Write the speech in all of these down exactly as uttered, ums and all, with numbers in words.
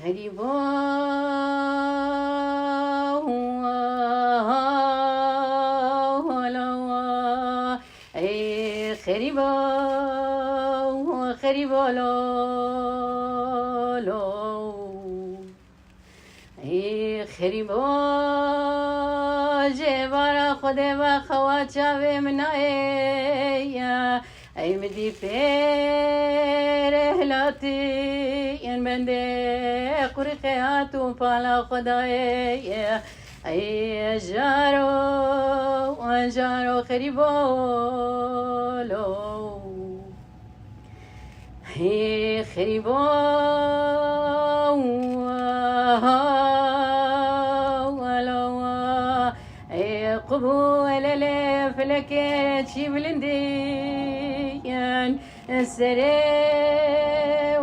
Xerîba, lawa, ey xerîba, xerîba, lo, lo. Ey xerîba, ji êvara Xwedê ve xewa çavê min nayê. Ey min dî pêrê hilatî yên bendê qurixê hat û pala xwe dayê. Ey jaro, jaro xerîbo lo. Ey xerîbo, lo. Ey qubû elelê felekê çî bilindî yên. Serê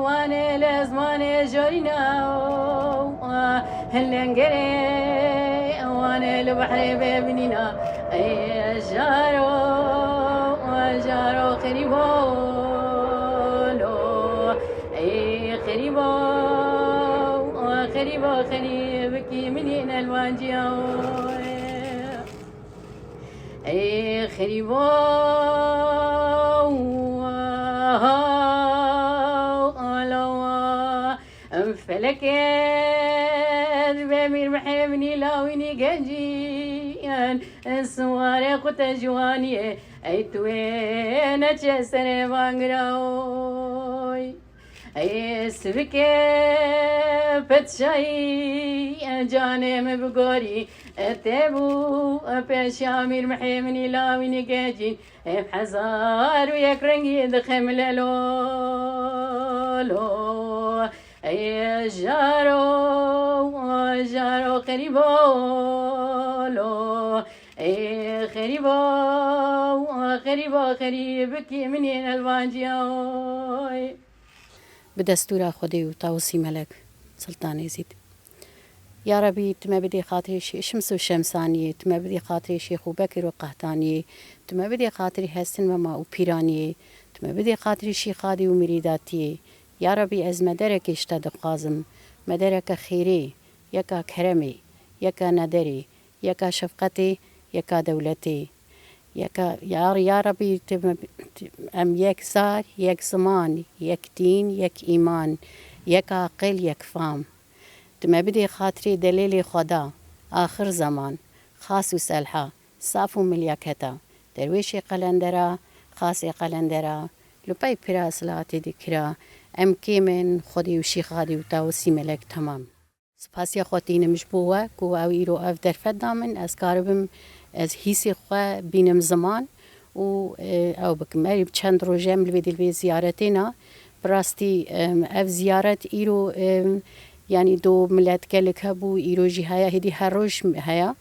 wan ê li ezmanê jorîna, lengerê wan ê li behrê bê binîna. Ey jaro, jaro xerîbo lo. Ey xerîbo, xerîbo, xerîbikî min ê nelwanciya. Ey xerîbo, lawa, em felekê dibê mîr mihê min î lawînî gencî, em siwarê xwe te ciwaniyê, ey tu wê neçe serê van girawoy. Ey sivike petşayî, canê min bi gorî, tê bû pêşiya mîr mihê min î lawînî gecî, em hezar û yek rengî dixemile lo, lo. Ey jaro, jaro xerîbo lo. Ey xerîbo, xerîbo, xerîbikî min ê nelvanciya oy. Bi destûra Xwedê û Tawusî Melek Siltan Êzîd. Ya Rebî, tu me bidê xatirê Şê-, Şims û Şemsaniyê, tu me bidê xatirê Şêx û Bekir û Qehtaniyê, tu me bidê xatirê Hestin Mema û Pîraniyê, tu me bidê xatirê Şîxadî û Mirîdatiyê. Ya Rebî, ez mederekê ji te dixwazim, medereke xêrê, yeka keremê, yeka nederê, yeka şefqetê, yeka dewletê. Yeka, ya, ya Rebî, tu me, tu, em yek zar, yek ziman, yek dîn, yek îman, yek aqil, yek fam. Tu me bidê xatirê delêlê Xweda, axir zeman, xas û selha, saf û milyaketa, derwêşê qelendera, xasê qelendera, li pey pira silatê dikira, em kêm in, Xwedê û Şîxadî û Tawusî Melek temam. Spasiya xwe tînim ji bo we ku ew îro ev derfet da min, ez karibim ez hîsê xwe bînim ziman û, e, ew bikim. Erê çend roj em li vê dil vê ziyaretê na. Bi rastî, em, ev ziyaret îro, em, yanî do milet gelek hebû, îro jî heye, hêdî her roj heye.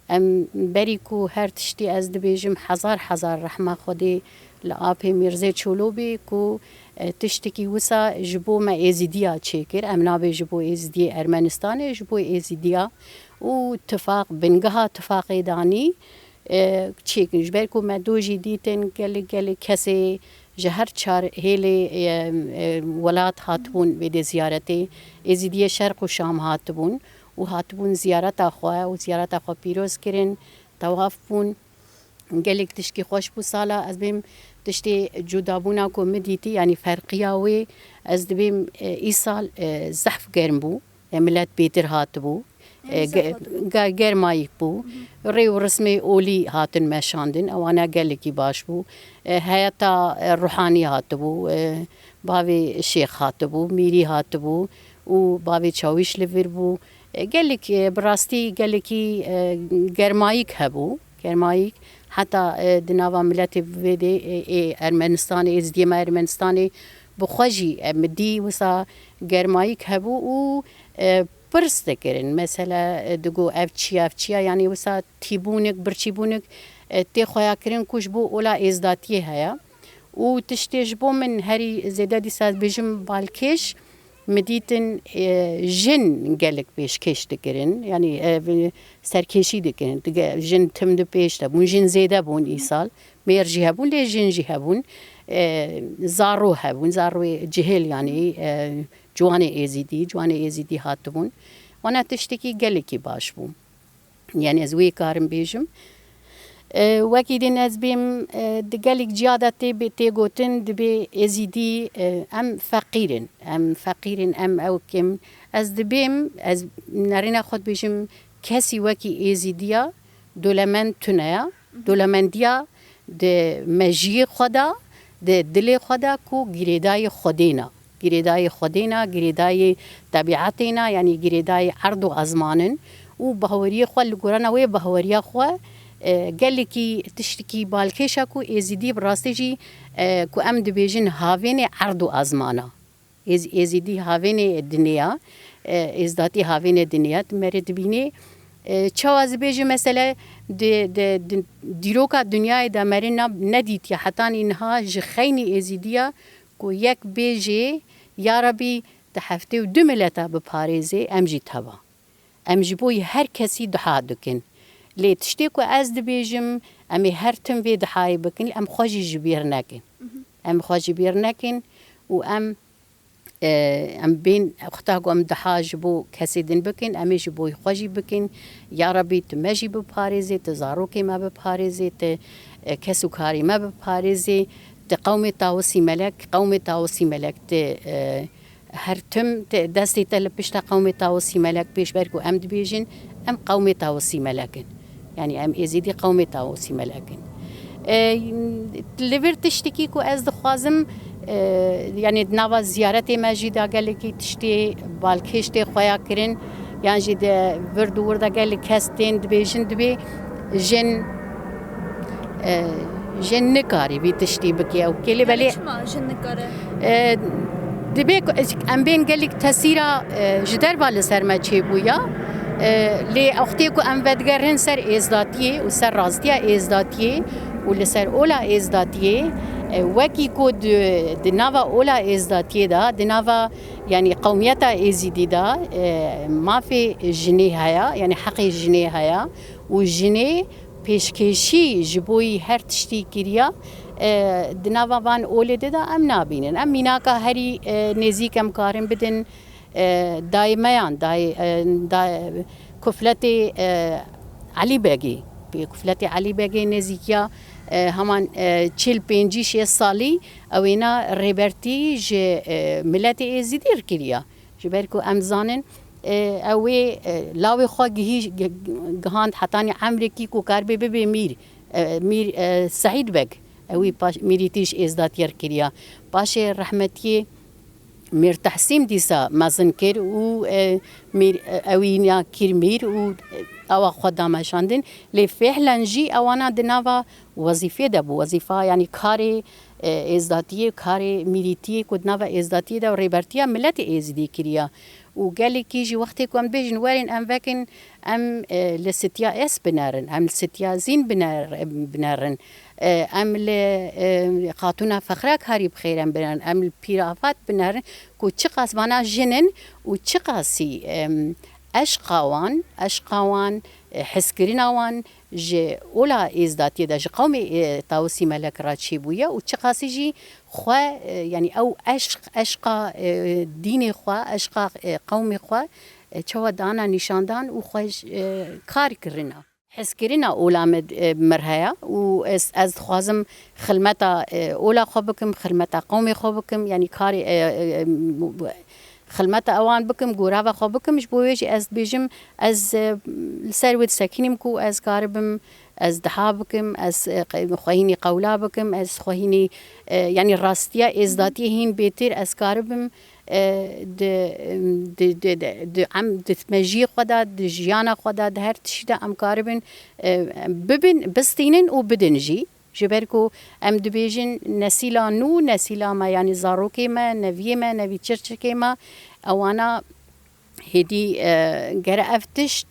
Em berî ku her tiştî ez dibêjim hezar hezar rehma Xwedê li apê Mîrzê Çolobê ku, e, tiştekî wisa ji bo me Êzîdiya çêkir. Em nabê ji bo Êzîdiyê Ermenistanê, ji bo Êzîdiya û tifaq, bingeha tifaqê danî, e, çêkir. Ji ber ku me do jî dîtin gelek gelek kesê ji her çar hêlê, e, e, welat hatibûn vê dê ziyaretê. Êzîdiyê Şerq û Şam hatibûn û hatibûn ziyareta xwe û ziyareta xwe pîroz kirin, tewaf bûn. Gelek tişkî xweş bû sala. Ez bêm tiştê cudabûna ku min dîtî, yanî ferqiya wê, ez dibêm, e, îsal, e, zehf germ bû. E, milet bêtir hatibû. E, Yanî ge-, zehf hatibû. Ge-, germayîk bû. Hı hı. Rê û rismê olî hatin meşandin. Ewana gelekî baş bû. E, heyeta, e, ruhanî hatibû. E, bavê şêx hatibû, mîrî hatibû û bavê çawîş li vir bû. E, gelek, e, bi rastî gelekî, e, germayîk hebû. Germayîk heta, e, di nava miletê vê dê, e, ê Ermenistanê, êzidiyê me Ermenistanê bi xwe jî, e, em dî wisa germayîk hebû û, e, pirs dikirin. Mesela, e, digo ev çi ye, ev çi ye? Yanî wisa tîbûnik, birçîbûnik, e, tê xweya kirin ku ji bo ola êzdatiyê heye. Û tiştê ji bo min herî zêde dîsa ez bêjim balkêş, min dîtin, e, jin gelek pêşkêş dikirin. Yanî, e, serkêşî dikirin. Dige-, jin tim di pêş de bûn. Jin zêde bûn îsal. Mêr jî hebûn, lê jin jî hebûn. E, zarro hebûn. Zarroyê cihêl, yanî, e, Ciwanê Êzîdî, ciwanê Êzîdî hatibûn. Wana tiştekî gelekî baş bû. Yani ez wê karim bêjim. E, wekî din ez bêm, e, di gelek ciya de tê bê-, tê gotin, dibê Êzîdî, e, em feqîr in. Em feqîr in, em ew kim. Ez dibêm, ez nerîna xwe dibêjim, kesî wekî Êzîdiya dolemend tune ya. Dolemendiya di mejiyê xwe de, di dilê xwe de ku girêdayî Xwedê ne. Girêdayî Xwedê ne, girêdayî tebîetê ne, yanî girêdayî erd û ezman in û baweriyê xwe li gorana wê baweriya xwe, e, gelekî tiştekî balkêş e ku Êzîdî bi rastî jî, e, ku em dibêjin havênê erd û ezman e. Êz-, Êzîdî havênê dinê ya, e, Êzdatî havênê dinê ya, tu merê dibînê. E, çawa ez bêjim, mesele di, di, di dîroka dinyayê de merê na-, nedîtiye, hetanî niha ji xeynî Êzîdiya ku yek bêjê, ya Rebî, di heftê û du mileta biparêzê, em jî teva. Em ji bo her kesî duha dikin. Lê tiştê ku ez dibêjim, em ê her tim vê duhayê bikin, em xwe jî ji bîr nekin. Em xwe ji bîr nekin û em, e, em bên wexta ku em duha ji bo kesê din bikin, em ê ji bo xwe jî bikin. Ya Rebî, tu me jî biparêzê, tu zarokê me biparêzê, tu, e, kes û karê me biparêzê, tu qewmê Tawusî Melek, qewmê Tawusî Melek, tu, e, Her tim te, destê te li pişta qewmê Tawusî Melek pêş ber ku em dibêjin, em qewmê Tawusî Melek in. Yanî em Êzîdî qewmê Tawusî Melek in. E, li vir tiştekî ku ez dixwazim, e, yanî di nava ziyaretê me jî de gelekî tiştê balkêş tê xweya kirin, yan jî di vir dû wir de gelek kes tên dibêjin, dibê jin, e, jin nikarî vî tiştî bike ew kê lê belê. Çima jin nikare? E, dibê ku em bên gelek tesîra, e, ji derva li ser me çêbûya. E, lê wextê ku em vedigerin ser êzdatiyê û ser rastiya êzdatiyê û li ser ola êzdatiyê, e, wekî ku di, di nava ola êzdatiyê de, di nava, yanî qewmiyeta êzîdî de, e, mafê jinê heye, yanî heqê jinê heye û jinê pêşkêşî ji bo yî her tiştî kiriya, e, di nava van olê de de em nabînin. Em mînaka herî, e, nêzîk em karin bidin, e, dayê me yan, dayê, e, da-, kufletê, e, Elî Begê. Pê kufletê Elî Begê nêzîkiya, e, heman, e, çil pêncî şêst salî ew êna rêbertî ji, e, miletê Êzîdî re kiriya. Ji ber ku em dizanin, e, ew ê, e, lawê xwe gihî-, gi-, gihand hetanî emrekî ku karibe bibe mîr, e, Mîr, e, Seîd Beg, ewî paş-, mîrîtî ji êzdatiyê re kiriya. Paşê rehmetiyê Mîr Tehsîn dîsa mezin kir û, e, mîr, e, ewî niya kir mîr û, e, ewa xwe da meşandin. Lê fehlen jî ewana di nava wezîfê de bû. Wezîfa, yanî karê, e, êzdatiyê, karê mîrîtiyê ku di nava êzdatiyê de rêbertiya miletê êzidî kiriya. Û gelekî jî wextê ku em dibêjin werin em vekin, em, e, li Sitiya Êz binerin, em li Sitiya Zîn biner-, binerin, e, em li, e, Xatûna Fexra Karî bi xêr em binerin, em li Pîr Afat binerin, ku çiqas vana jin in û çiqasî, em, eşqa wan, eşqa wan, e, hizkirina wan, ji ola êzdatiyê de, ji qewmê, e, Tawusî Melek re çêbûye û çiqasî jî xwe, e, yanî ew eşq, eşqa, e, dînê xwe, eşqa, e, qewmê xwe, e, çawa dana nîşandan û xwe ji, e, kar kirina. Hezkirina ola me, e, mir heye û ez, ez dixwazim xilmeta, e, ola xwe bikim, xilmeta qewmê xwe bikim, yanî karê, e, e, e, xilmeta ewan bikim, gorava xwe bikim, ji bo wê jî ez dibêjim, ez, e, li ser wê disekînim ku ez karibim, ez diha bikim, ez, e, qe-, xwehînî qewla bikim, ez xwehînî, e, yanî rastiya êzdatiyê hîn bêtir ez karibim, e, di, di, di, di, di em, di mejiyê xwe de, di jiyana xwe de, di her tiştî de em karibin, e, bibin, bistînin û bidin jî. Ji ber ku em dibêjin nesîla nû, nesîla me, yanî zarokê me, neviyê me, nevî çirçikê me, ewana hêdî, e, gere ev tişt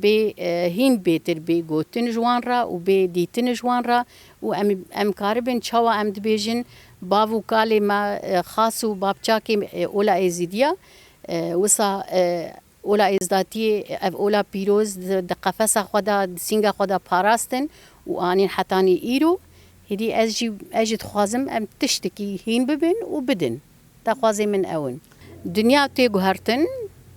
bê, e, hîn bêtir bê gotin ji wan re û bê dîtin ji wan re û em, em karibin çawa em dibêjin bav û kalê me, e, xas û bapçakê, e, ola êzîdiya, e, wisa, e, Ola êzdatiyê, ev ola pîroz di, di qefesa xwe de, di sînga xwe de parastin û anîn hetanî îro. Hêdî ez jî, ez jî dixwazim em tiştekî hîn bibin û bidin. Daxwazê min ew in. Dinya tê guhertin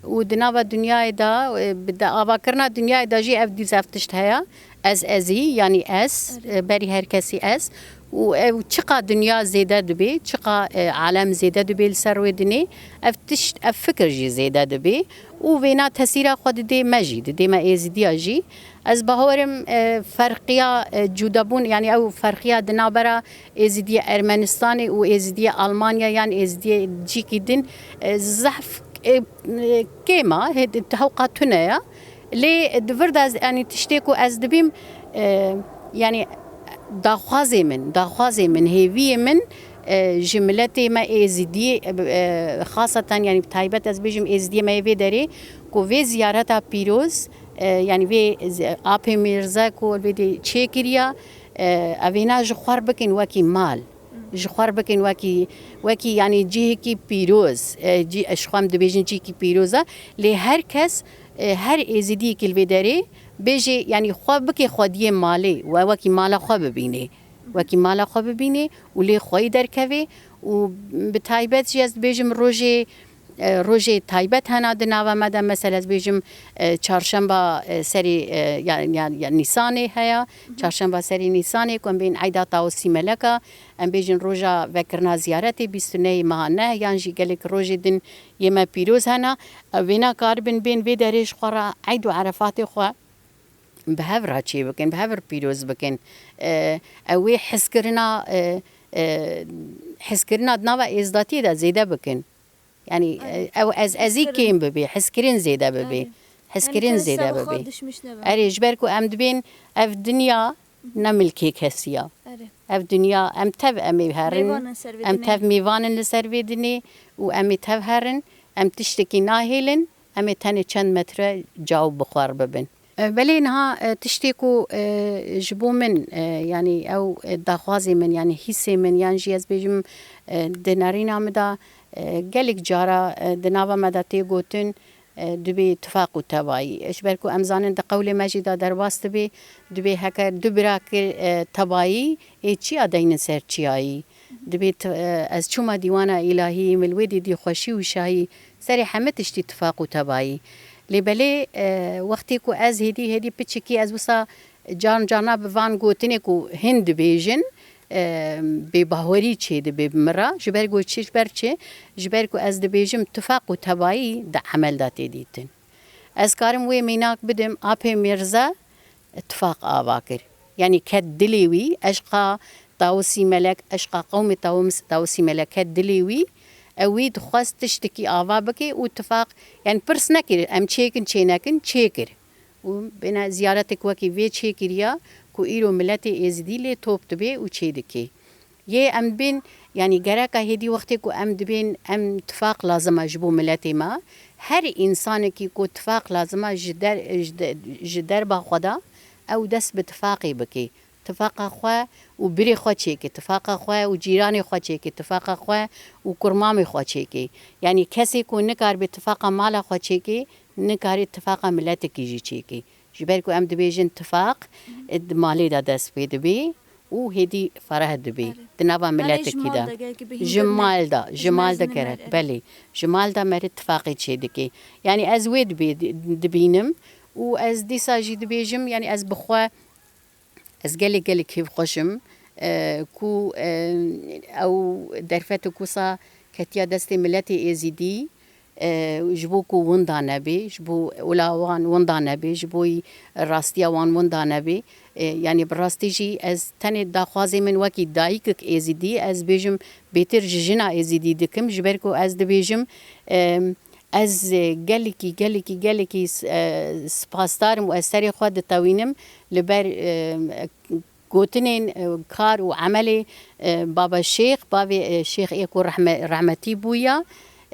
û di nava dinyayê de, e, bi de avakirina dinyayê de jî ev dîz ev tişt heye. Ez ezî, yanî ez, e, berî her kesî ez. Û ew çiqa dinya zêde dibe, çiqa, e, alem zêde dibe li ser wê dinê, ev tişt, ev fikir jî zêde dibe. Û vêna tesîra xwe didê me jî, didê me Êzidiya jî. Ez bawerim, e, ferqiya, e, cudabûn, yanî ew ferqiya di navbera Êzidiyê Ermenistanê û Êzidiyê Almanya yan Êzidiyê cîkî din, e, zehf, e, e, kêm a, hê-, hewqa tune ya. Lê di vir de ez, yanî tiştê ku ez dibîm, e, yanî daxwazê min, daxwazê min, hêviyê min, e, ji miletê me Êzidiyê, e, e, xaseten, yanî bi taybet ez bêjim Êzidiyê me yê vê derê, ku vê ziyareta pîroz, e, yanî vê z-, Apê Mîrze ku vê dê çêkiriya, e, evêna ji xwe r bikin wekî mal. Ji xwe r bikin wekî, wekî, yanî cihekî pîroz, e, cî-, ji xwe em dibêjin cîkî pîroz e, lê her kes, e, her Êzidiyekî li vê derê bêjê, yanî xwe bike xwediyê malê, we wekî mala xwe bibînê. Wekî mala xwe bibînê û lê xweyî derkevê û bi taybet jî ez dibêjim rojê, e, rojê taybet hena di nava me de, mesela ez bêjim, e, çarşemba, e, serê, e, ya, ya, ya Nîsanê heye, çarşemba serê Nîsanê ku em bên eyda Tawusî Meleka, em bêjin roja vekirina ziyaretê bîst û nehê meha neh, yan jî gelek rojê din yê me pîroz hena. Ew vêna karibin bên vê derê ji xwe re eyd û erefatê xwe bi hev re çê bikin, bi hev re pîroz bikin. E, ew wê hizkirina, e, e, hizkirina di nava êzdatiyê de zêde bikin. Yanî, Erê. e, ew ez, ezî Hizkirin. kêm bibê, hizkirin zêde bibê. Erê. Hizkirin Yanî, zêde seba xwe bibê. Düşmüş nebe. Erê, ji ber ku em dibên ev dinya ne milkê kesî ya. Erê. Ev dinya, em tev em ê herin, Mêvan in ser vê em dinê. tev mêvan in li ser vê dinê û em ê tev herin, em tiştekî nahêlin, em ê tenê çend metre caw bi xwe re bibin. E, belê niha, e, tiştê ku, e, ji bo min, e, yanî ew, e, daxwazê min, yanî hîsê min, yan jî ez bêjim, e, di nerîna min de, e, gelek cara, e, di nava me de tê gotin, e, dibê tifaq û tebayî. Ji ber ku em zanin di qewlê me jî de derbas dibê, dibê heke du bira kir, e, tebayî, ê çiya deynin ser çiyayî. Dibê ti-, e, ez çûma dîwana îlahî, min li wê dî dî xweşî û şahî, serê heme tiştî tifaq û tebayî. Lê belê, e, wextê ku ez hêdî, hêdî piçikî, ez wisa carn carna bi van gotinê ku hin dibêjin, e, bêbawerî çêdibe bi min re. Ji ber ku çi, ji ber çi? Ji ber ku ez dibêjim tifaq û tebayî di emel de tê dîtin. Ez karim wê mînak bidim, Apê Mîrze tifaq ava kir. Yanî ket dilê wî, eşqa Tawusî Melek, eşqa qewmê Tawus-, Tawusî Melek ket dilê wî, ew wî dixwest tiştekî ava bike û tifaq, yanî pirs nekir, em çêkin, çê nekin, çêkir. Û bêne ziyaretek wekî vê çêkiriya ku îro miletê Êzidî lê top dibe û çêdike. Yê em dibên, yanî gereka hêdî wextê ku em dibên, em tifaq lazim e ji bo miletê me. Her însanekî ku tifaq lazim e ji der, ji de, ji derba xwe de, ew dest bi tifaqê bike. Tifaqa xwe û birê xwe çêke, tifaqa xwe û cîranê xwe çêke, tifaqa xwe û kurmamê xwe çêke. Yanî kesê ku nikaribe tifaqa mala xwe çêke, nikare tifaqa miletekî jî çêke. Ji ber ku em dibêjin tifaq, e, di malê de dest pê dibe û hêdî fereh dibe. Erê. Di nava Erê, ji miletekî mal de. de gelkî bi hîn Ji de ne. mal de, ji Ji mal de mezin de gerek, ne. belê. Ji mal de merê tifaqê çêdike. Yanî ez wê dibê-, dibînim û ez dîsa jî dibêjim, yanî ez bi xwe, ez gelek, gelek kêfxweş im, e, ku, e, ew derfet û kusa ketiya destê miletê Êzidî, e, ji bo ku winda nebe, ji bo ola wan winda nebe, ji bo rastiya wan winda nebe. E, yanî bi rastî jî ez tenê daxwazê min wekî dayikek Êzidî, ez bêjim bêtir ji jina Êzidî dikim, ji ber ku ez dibêjim, e, ez, e, gelekî, gelekî, gelekî s-, e, spasdar im û ez serê xwe ditewînim li ber, e, gotinên, e, kar û emelê, e, Baba Şêx, bavê, e, Şêx ê ku rehme-, rehmetî bûya,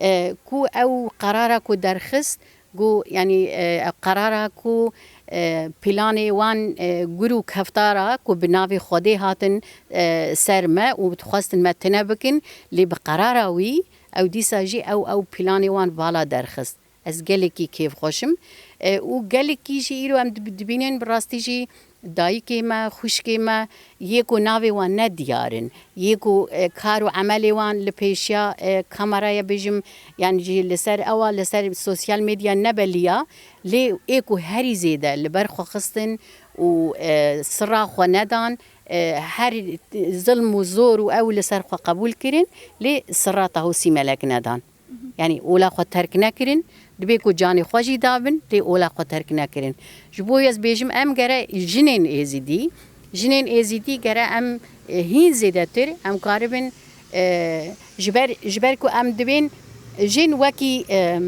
e, ku ew qerara ku derxist, ku, yanî, e, ew qerara ku, e, planê wan, e, gur û keftara ku bi navê Xwedê hatin, e, ser me û dixwestin me tune bikin, lê bi qerara wî, ew dîsa jî ew, ew planê wan vala derxist. Ez gelekî kêfxweş im. E, û gelekî jî îro em dib-, dibînin bi rastî jî Dayikê me, xwişkê me, yê ku navê wan ne diyar in, yê ku, e, kar û emelê wan li pêşiya, e, kameraya bêjim, yani jî li ser ewa, li ser sosyal medya ne belî ya, lê ê ku herî zêde li ber xwe xistin û, e, sira xwe nedan, e, her zilm û zor û ew li ser xwe qebûl kirin, lê sira Taho Sîmelek nedan. Yani ola xwe terk nekirin, dibê ku canê xwe jî dabin, lê ola xwe terk nekirin. Ji bo ez bêjim, em gere jinên Êzidî, jinên Êzidî gere em, e, hîn zêdetir em karibin, e, ji ber, ji ber ku em dibên jin wekî, e,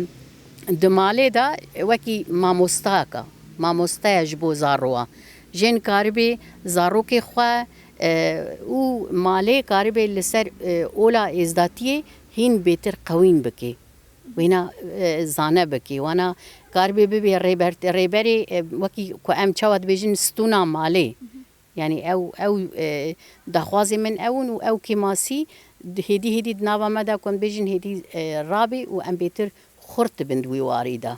di malê de wekî mamostayeka, mamosteya ji bo zarowa. Jin karibê zarokê xwe, e, û malê karibê li ser, e, ola êzdatiyê hîn bêtir qewîn bike. Wêna, e, zane bike. Wana karibê bibê rêber-, rêberê, e, wekî ku em çawa dibêjin stûna malê. Yani ew, ew, e, daxwazê min ew in û ew kêmasî di hêdî hêdî di nava me de ku em bêjin hêdî, e, rabê û em bêtir xurt dibin di wî warî de.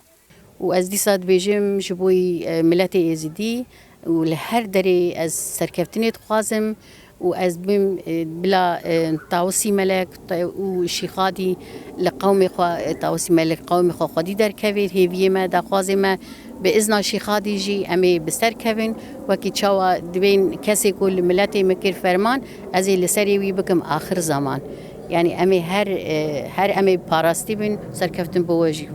Û ez dîsa dibêjim ji bo, e, miletê Êzidî û li her derê ez serkeftinê dixwazim û ez bim, e, bila, e, Taho Sîmelek te-, û Şîxadî li qewmê xwe, e, Taho Sîmelek qewmê xwe xwedî derkevê, hêviyê me, daxwazê me bi izna Şîxadî jî em ê bi ser kevin. Wekî çawa dibên kesê ku li miletê min kir ferman, ez ê li serê wî bikim axir zaman. Yani em ê her, e, her em ê parastî bin, serkeftin bo we jî.